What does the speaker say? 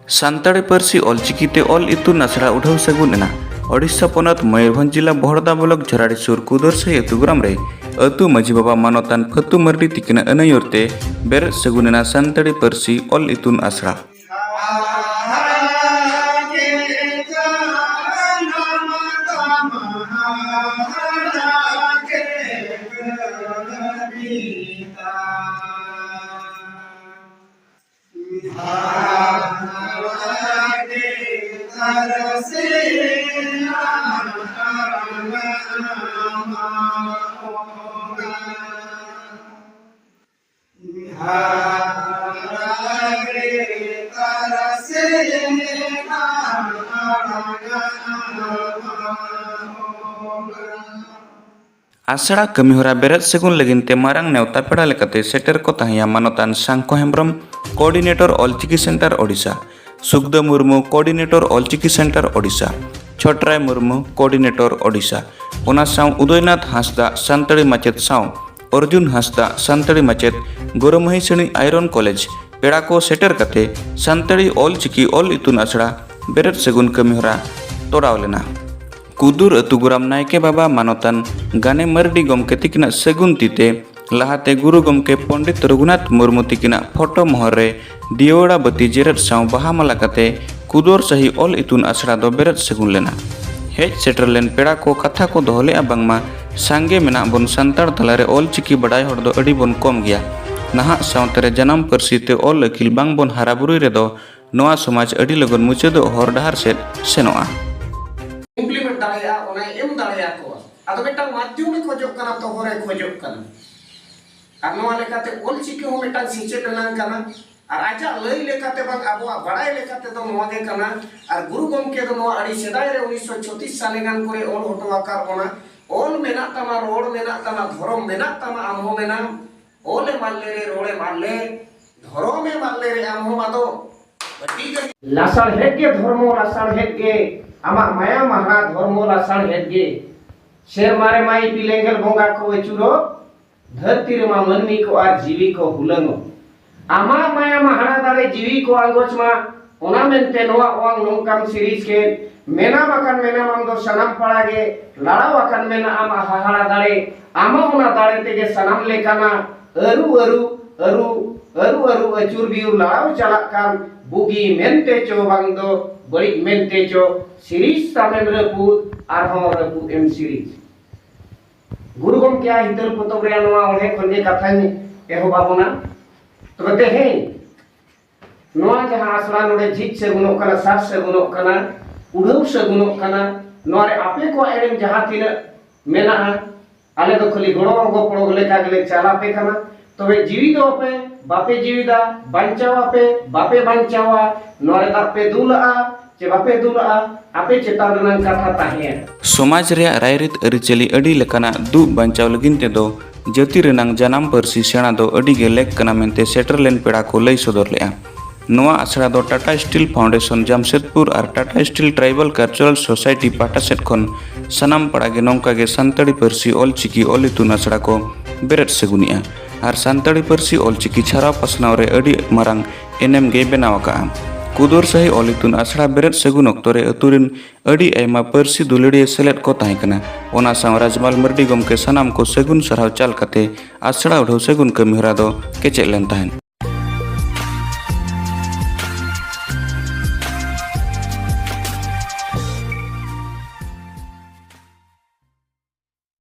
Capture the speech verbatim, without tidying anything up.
ᱥᱟᱱᱛᱟᱲᱤ ᱯᱟᱹᱨᱥᱤ ᱚᱞᱪᱤᱠᱤ ᱛᱮ ᱚᱞ ᱤᱛᱩᱱ ᱟᱥᱲᱟ ᱩᱰᱷᱟᱹᱣ ᱥᱟᱹᱜᱩᱱ ᱮᱱᱟ᱾ ᱳᱰᱤᱥᱟ ᱯᱚᱱᱚᱛ ᱢᱚᱭᱩᱨᱵᱷᱚᱸᱡᱽ ᱡᱤᱞᱟ ᱵᱚᱦᱚᱲᱫᱟ ᱵᱞᱚᱠ ᱡᱷᱚᱨᱟᱰᱤ ᱥᱩᱨ ᱠᱩᱫᱚᱨᱥᱟᱹᱦᱤ ᱟᱹᱛᱩ ᱜᱨᱟᱢ ᱨᱮ ᱟᱹᱛᱩ ᱢᱟᱹᱡᱷᱤ ᱵᱟᱵᱟ ᱢᱟᱱᱚᱛᱟᱱ ᱯᱷᱟᱹᱛᱩ ᱢᱟᱹᱨᱰᱤ ᱛᱤᱠᱤᱱᱟᱜ ᱟᱹᱱᱟᱹᱭᱩᱨ ᱛᱮ ᱵᱮᱨᱮᱫ ᱥᱟᱹᱜᱩᱱ ᱮᱱᱟ ᱥᱟᱱᱛᱟᱲᱤ ᱯᱟᱹᱨᱥᱤ ᱚᱞ ᱤᱛᱩᱱ ᱟᱥᱲᱟ᱾ ᱟᱥᱲᱟ ᱠᱟᱹᱢᱤᱦᱚᱨᱟ ᱵᱮᱨᱮᱫ ᱥᱟᱹᱜᱩᱱ ᱞᱟᱹᱜᱤᱫ ᱛᱮ ᱢᱟᱨᱟᱝ ᱱᱮᱣᱛᱟ ᱯᱮᱲᱟ ᱞᱮᱠᱟᱛᱮ ᱥᱮᱴᱮᱨ ᱠᱚ ᱛᱟᱦᱮᱸᱭᱟ ᱢᱟᱱᱚᱛᱟᱱ Sankho Hembrom, coordinator Ol Chiki centre Odisha, Sukda Murmu, coordinator Ol Chiki centre Odisha, Chhotrai Murmu, coordinator Odisha, ᱚᱱᱟ ᱥᱟᱶ ᱩᱫᱚᱭᱱᱟᱛᱷ ᱦᱟᱸᱥᱫᱟ, ᱥᱟᱱᱛᱟᱲᱤ ᱢᱟᱪᱮᱫ ᱥᱟᱶ ᱚᱨᱡᱩᱱ ᱦᱟᱸᱥᱫᱟ, ᱥᱟᱱᱛᱟᱲᱤ ᱢᱟᱪᱮᱫ, ᱜᱳᱨᱚᱢᱟᱹᱦᱤᱥᱟᱹᱲᱤ ᱟᱭᱨᱚᱱ ᱠᱚᱞᱮᱡᱽ, ᱯᱮᱲᱟ ᱠᱚ ᱥᱮᱴᱮᱨ ᱠᱟᱛᱮ ᱥᱟᱱᱛᱟᱲᱤ ᱚᱞ ᱪᱤᱠᱤ ᱚᱞ ᱤᱛᱩᱱ ᱟᱥᱲᱟ ᱵᱮᱨᱮᱫ ᱥᱟᱹᱜᱩᱱ ᱠᱟᱹᱢᱤᱦᱚᱨᱟ ᱛᱚᱨᱟᱣ ᱞᱮᱱᱟ᱾ ᱠᱩᱫᱩᱨ ᱟᱹᱛᱩ ᱜᱚᱨᱟᱢ ᱱᱟᱭᱠᱮ ᱵᱟᱵᱟ ᱢᱟᱱᱚᱛᱟᱱ ᱜᱟᱱᱮ ᱢᱟᱹᱨᱰᱤ ᱜᱚᱢᱠᱮ ᱛᱤᱠᱤᱱᱟᱜ ᱥᱟᱹᱜᱩᱱ ᱛᱤᱛᱮ ᱞᱟᱦᱟᱛᱮ ᱜᱩᱨᱩ ᱜᱚᱢᱠᱮ ᱯᱚᱱᱰᱤᱛ ᱨᱚᱜᱷᱩᱱᱟᱛᱷ ᱢᱩᱨᱢᱩ ᱛᱤᱠᱤᱱᱟᱜ ᱯᱷᱚᱴᱚ ᱢᱚᱦᱚᱨ ᱨᱮ ᱫᱤᱭᱟᱹᱲᱟ ᱵᱟᱹᱛᱤ ᱡᱮᱨᱮᱫ ᱥᱟᱶ ᱵᱟᱦᱟ ᱢᱟᱞᱟ ᱠᱟᱛᱮ ᱠᱩᱫᱚᱨ ᱥᱟᱹᱦᱤ ᱚᱞ ᱤᱛᱩᱱ ᱟᱥᱲᱟ ᱫᱚ ᱵᱮᱨᱮᱫ ᱥᱟᱹᱜᱩᱱ ᱞᱮᱱᱟ᱾ ᱦᱮᱡ ᱥᱮᱴᱮᱨ ᱞᱮᱱ ᱯᱮᱲᱟ ᱠᱚ ᱠᱟᱛᱷᱟ ᱠᱚ ᱫᱚᱦᱚ ᱞᱮᱫᱼᱟ ᱵᱟᱝᱢᱟ ᱥᱟᱸᱜᱮ ᱢᱮᱱᱟᱜ ᱵᱚᱱ ᱥᱟᱱᱛᱟᱲ ᱛᱟᱞᱟᱨᱮ ᱚᱞ ᱪᱤᱠᱤ ᱵᱟᱰᱟᱭ ᱦᱚᱲ ᱫᱚ ᱟᱹᱰᱤ ᱵᱚᱱ ᱠᱚᱢ ᱜᱮᱭᱟ᱾ ᱱᱟᱦᱟᱜ ᱥᱟᱶᱛᱟ ᱨᱮ ᱡᱟᱱᱟᱢ ᱯᱟᱹᱨᱥᱤ ᱛᱮ ᱚᱞ ᱟᱹᱠᱤᱞ ᱵᱟᱝ ᱵᱚᱱ ᱦᱟᱨᱟ ᱵᱩᱨᱩᱭ ᱨᱮᱫᱚ ᱱᱚᱣᱟ ᱥᱚᱢᱟᱡᱽ ᱟᱹᱰᱤ ᱞᱚᱜᱚᱱ ᱢᱩᱪᱟᱹᱫᱚᱜ ᱦᱚᱨ ᱰᱟᱦᱟᱨ ᱥᱮᱫ ᱥᱮᱱᱚᱜᱼᱟ᱾ ᱤᱢᱯᱞᱤᱢᱮᱱᱴ ᱫᱟᱲᱮᱭᱟᱜᱼᱟ, ᱚᱱᱟᱭ ᱮᱢ ᱫᱟᱲᱮᱭᱟᱠᱚᱣᱟ᱾ ᱟᱫᱚ ᱢᱤᱫᱴᱟᱝ ᱢᱟᱫᱽᱫᱷᱚᱢᱮ ᱠᱷᱚᱡᱚᱜ ᱠᱟᱱᱟ, ᱛᱚᱦᱚᱨᱮ ᱠᱷᱚᱡᱚᱜ ᱠᱟᱱᱟ᱾ ᱟᱨ ᱱᱚᱣᱟ ᱞᱮᱠᱟᱛᱮ ᱚᱞ ᱪᱤᱠᱤ ᱦᱚᱸ ᱢᱤᱫᱴᱟᱝ ᱥᱮᱪᱮᱫ ᱮᱱᱟᱝ ᱠᱟᱱᱟ᱾ ᱟᱨ ᱟᱡᱟᱜ ᱞᱟᱹᱭ ᱞᱮᱠᱟᱛᱮ ᱵᱟᱝ, ᱟᱵᱚᱣᱟᱜ ᱵᱟᱲᱟᱭ ᱞᱮᱠᱟᱛᱮ ᱫᱚ ᱱᱚᱣᱟ ᱜᱮ ᱠᱟᱱᱟ᱾ ᱟᱨ ᱜᱩᱨᱩ ᱜᱚᱢᱠᱮ ᱫᱚ ᱱᱚᱣᱟ ᱟᱹᱰᱤ ᱥᱮᱫᱟᱭ ᱨᱮ ᱩᱱᱤᱥᱥᱚ ᱪᱷᱚᱛᱤᱥ ᱥᱟᱞᱮ ᱜᱟᱱ ᱠᱚᱨᱮ ᱚᱞ ᱦᱚᱴᱚ ᱟᱠᱟᱫ ᱵᱚᱱᱟ, ᱚᱞ ᱢᱮᱱᱟᱜ ᱛᱟᱢᱟ, ᱨᱚᱲ ᱢᱮᱱᱟᱜ ᱛᱟᱢᱟ, ᱫᱷᱚᱨᱚᱢ ᱢᱮᱱᱟᱜ ᱛᱟᱢᱟ, ᱟᱢ ᱦᱚᱸ ᱢᱮᱱᱟᱢ, ᱚᱞᱮ ᱢᱟᱞᱞᱮ ᱨᱮ, ᱨᱚᱲᱮ ᱢᱟᱞᱞᱮ, ᱫᱷᱚᱨᱚᱢᱮ ᱢᱟᱞᱞᱮ ᱨᱮ, ᱟᱢ ᱦᱚᱸ ᱟᱫᱚ ᱟᱹᱰᱤ ᱜᱟᱱ᱾ ᱞᱟᱥᱟᱲᱦᱮᱫ ᱜᱮ ᱫᱷᱚᱨᱢᱚ, ᱞᱟᱥᱟᱲᱦᱮᱫ ᱜᱮ ᱟᱢᱟᱜ ᱢᱟᱭᱟ ᱢᱟᱦᱟ ᱫᱷᱚᱨᱢᱚ ᱞᱟᱥᱟᱲᱦᱮᱫ ᱜᱮ᱾ ᱥᱮᱨᱢᱟ ᱨᱮᱢᱟ ᱤᱯᱤᱞ ᱮᱸᱜᱮᱞ ᱵᱚᱸᱜᱟ ᱠᱚ ᱟᱹᱪᱩᱨᱚᱜ, ᱫᱷᱟᱹᱨᱛᱤ ᱨᱮᱢᱟ ᱢᱟᱹᱱᱢᱤ ᱠᱚ ᱟᱨ ᱡᱤᱣᱤ ᱠᱚ ᱦᱩᱞᱟᱹᱝᱚᱜ᱾ ᱟᱢᱟᱜ ᱢᱟᱭᱟ ᱢᱟᱦᱟ ᱫᱟᱲᱮ ᱡᱤᱣᱤ ᱠᱚ ᱟᱸᱜᱚᱪ ᱢᱟ, ᱚᱱᱟ ᱢᱮᱱᱛᱮ ᱱᱚᱣᱟ ᱚᱣᱟᱝ ᱱᱚᱝᱠᱟᱢ ᱥᱤᱨᱤᱡᱽ ᱠᱮᱫ, ᱢᱮᱱᱟᱢ ᱟᱠᱟᱱ ᱢᱮᱱᱟᱢ ᱟᱢ ᱫᱚ ᱥᱟᱱᱟᱢ ᱯᱟᱲᱟ ᱜᱮ, ᱞᱟᱲᱟᱣ ᱟᱠᱟᱱ ᱢᱮᱱᱟᱜ ᱟᱢ ᱦᱟᱦᱟᱲᱟ ᱫᱟᱲᱮ, ᱟᱢᱟᱜ ᱚᱱᱟ ᱫᱟᱲᱮ ᱛᱮᱜᱮ ᱥᱟᱱᱟᱢ ᱞᱮᱠᱟᱱᱟᱜ ᱟᱹᱨᱩ ᱟᱹᱨᱩ, ᱟᱹᱨᱩ, ᱟᱹᱨᱩ ᱟᱹᱨᱩ ᱟᱹᱪᱩᱨ ᱵᱤᱭᱩᱨ ᱞᱟᱲᱟᱣ ᱪᱟᱞᱟᱜ ᱠᱟᱱ, ᱵᱩᱜᱤ ᱢᱮᱱᱛᱮ ᱪᱚ ᱵᱟᱝ ᱫᱚ ᱵᱟᱹᱲᱤᱡ ᱢᱮᱱᱛᱮ ᱪᱚ, ᱥᱤᱨᱤᱡᱽ ᱛᱟᱢᱮᱢ ᱨᱟᱹᱯᱩᱫ, ᱟᱨᱦᱚᱸ ᱨᱟᱹᱯᱩᱫ ᱮᱢ ᱥᱤᱨᱤᱡᱽ᱾ ᱜᱩᱨᱩ ᱜᱚᱢᱠᱮᱭᱟᱜ ᱦᱤᱛᱟᱹᱞ ᱯᱚᱛᱚᱵ ᱨᱮᱭᱟᱜ ᱱᱚᱣᱟ ᱚᱬᱦᱮ ᱠᱷᱚᱱ ᱜᱮ ᱠᱟᱛᱷᱟᱧ ᱮᱦᱚᱵ ᱟᱵᱚᱱᱟ᱾ ᱛᱚᱵᱮ ᱛᱮᱦᱮᱧ ᱱᱚᱣᱟ ᱡᱟᱦᱟᱸ ᱟᱥᱲᱟ ᱱᱚᱰᱮ ᱡᱷᱤᱡ ᱥᱟᱹᱜᱩᱱᱚᱜ ᱠᱟᱱᱟ, ᱥᱟᱨ ᱥᱟᱹᱜᱩᱱᱚᱜ ᱠᱟᱱᱟ, ᱩᱰᱷᱟᱹᱣ ᱥᱟᱹᱜᱩᱱᱚᱜ ᱠᱟᱱᱟ, ᱱᱚᱣᱟ ᱨᱮ ᱟᱯᱮ ᱠᱚᱣᱟᱜ ᱮᱱᱮᱢ ᱡᱟᱦᱟᱸ ᱛᱤᱱᱟᱹᱜ ᱢᱮᱱᱟᱜᱼᱟ, ᱟᱞᱮ ᱫᱚ ᱠᱷᱟᱹᱞᱤ ᱜᱚᱲᱚ ᱜᱚᱯᱚᱲᱚ ᱞᱮᱠᱟ ᱜᱮᱞᱮ ᱪᱟᱞ ᱟᱯᱮ ᱠᱟᱱᱟ᱾ ᱛᱚᱵᱮ ᱡᱤᱣᱤ ᱫᱚ ᱟᱯᱮ ᱵᱟᱯᱮ ᱡᱤᱣᱤᱫᱟ, ᱵᱟᱧᱪᱟᱣ ᱟᱯᱮ ᱵᱟᱯᱮ ᱵᱟᱧᱪᱟᱣᱟ, ᱱᱚᱣᱟ ᱨᱮ ᱫᱟᱜ ᱯᱮ ᱫᱩᱞᱟᱜᱼᱟ ᱪᱮ ᱵᱟᱯᱮ ᱫᱩᱞᱟᱜᱼᱟ, ᱟᱯᱮ ᱪᱮᱛᱟᱱ ᱨᱮᱱᱟᱜ ᱠᱟᱛᱷᱟ ᱛᱟᱦᱮᱸᱭᱮᱱᱟ᱾ ᱥᱚᱢᱟᱡᱽ ᱨᱮᱭᱟᱜ ᱨᱟᱭᱨᱤᱛ ᱟᱹᱨᱤᱪᱟᱹᱞᱤ ᱟᱹᱰᱤ ᱞᱮᱠᱟᱱᱟᱜ ᱫᱩᱜ ᱵᱟᱧᱪᱟᱣ ᱞᱟᱹᱜᱤᱫ ᱛᱮᱫᱚ ᱡᱟᱹᱛᱤ ᱨᱮᱱᱟᱝ ᱡᱟᱱᱟᱢ ᱯᱟᱹᱨᱥᱤ ᱥᱮᱬᱟ ᱫᱚ ᱟᱹᱰᱤ ᱜᱮ ᱞᱮᱠ ᱠᱟᱱᱟ ᱢᱮᱱᱛᱮ ᱥᱮᱴᱮᱨ ᱞᱮᱱ ᱯᱮᱲᱟ ᱠᱚ ᱞᱟᱹᱭ ᱥᱚᱫᱚᱨ ᱞᱮᱫᱼᱟ᱾ ᱱᱚᱣᱟ ᱟᱥᱲᱟ ᱫᱚ ᱴᱟᱴᱟ ᱥᱴᱤᱞ ᱯᱷᱟᱣᱩᱱᱰᱮᱥᱚᱱ ᱡᱟᱢᱥᱮᱫᱽᱯᱩᱨ ᱟᱨ Tata Steel Tribal Cultural Society ᱯᱟᱦᱴᱟ ᱥᱮᱫ ᱠᱷᱚᱱ ᱥᱟᱱᱟᱢ ᱯᱟᱲᱟ ᱜᱮ ᱱᱚᱝᱠᱟ ᱜᱮ ᱥᱟᱱᱛᱟᱲᱤ ᱯᱟᱹᱨᱥᱤ ᱚᱞ ᱪᱤᱠᱤ ᱚᱞ ᱤᱛᱩᱱ ᱟᱥᱲᱟ ᱠᱚ ᱵᱮᱨᱮᱫ ᱥᱟᱹᱜᱩᱱᱮᱜᱼᱟ᱾ ᱟᱨ ᱥᱟᱱᱛᱟᱲᱤ ᱯᱟᱹᱨᱥᱤ ᱚᱞ ᱪᱤᱠᱤ ᱪᱷᱟᱨᱟᱣ ᱯᱟᱥᱱᱟᱣ ᱨᱮ ᱟᱹᱰᱤ ᱢᱟᱨᱟᱝ ᱮᱱᱮᱢ ᱜᱮᱭ ᱵᱮᱱᱟᱣ ᱟᱠᱟᱫᱼᱟ᱾ ᱠᱩᱫᱩᱨ ᱥᱟᱹᱦᱤ ᱚᱞ ᱤᱛᱩᱱ ᱟᱥᱲᱟ ᱵᱮᱨᱮᱫ ᱥᱟᱹᱜᱩᱱ ᱚᱠᱛᱚ ᱨᱮ ᱟᱹᱛᱩ ᱨᱮᱱ ᱟᱹᱰᱤ ᱟᱭᱢᱟ ᱯᱟᱹᱨᱥᱤ ᱫᱩᱞᱟᱹᱲᱤᱭᱟᱹ ᱥᱮᱞᱮᱫ ᱠᱚ ᱛᱟᱦᱮᱸ ᱠᱟᱱᱟ᱾ ᱚᱱᱟ ᱥᱟᱶ ᱨᱟᱡᱽᱢᱟᱞ ᱢᱟᱨᱰᱤ ᱜᱚᱢᱠᱮ ᱥᱟᱱᱟᱢ ᱠᱚ ᱥᱟᱹᱜᱩᱱ ᱥᱟᱨᱦᱟᱣ ᱪᱟᱞ ᱠᱟᱛᱮ ᱟᱥᱲᱟ ᱩᱰᱷᱟᱹᱣ ᱥᱟᱹᱜᱩᱱ ᱠᱟᱹᱢᱤ ᱦᱚᱨᱟ ᱫᱚ ᱠᱮᱪᱮᱫ ᱞᱮᱱ ᱛᱟᱦᱮᱸᱫ᱾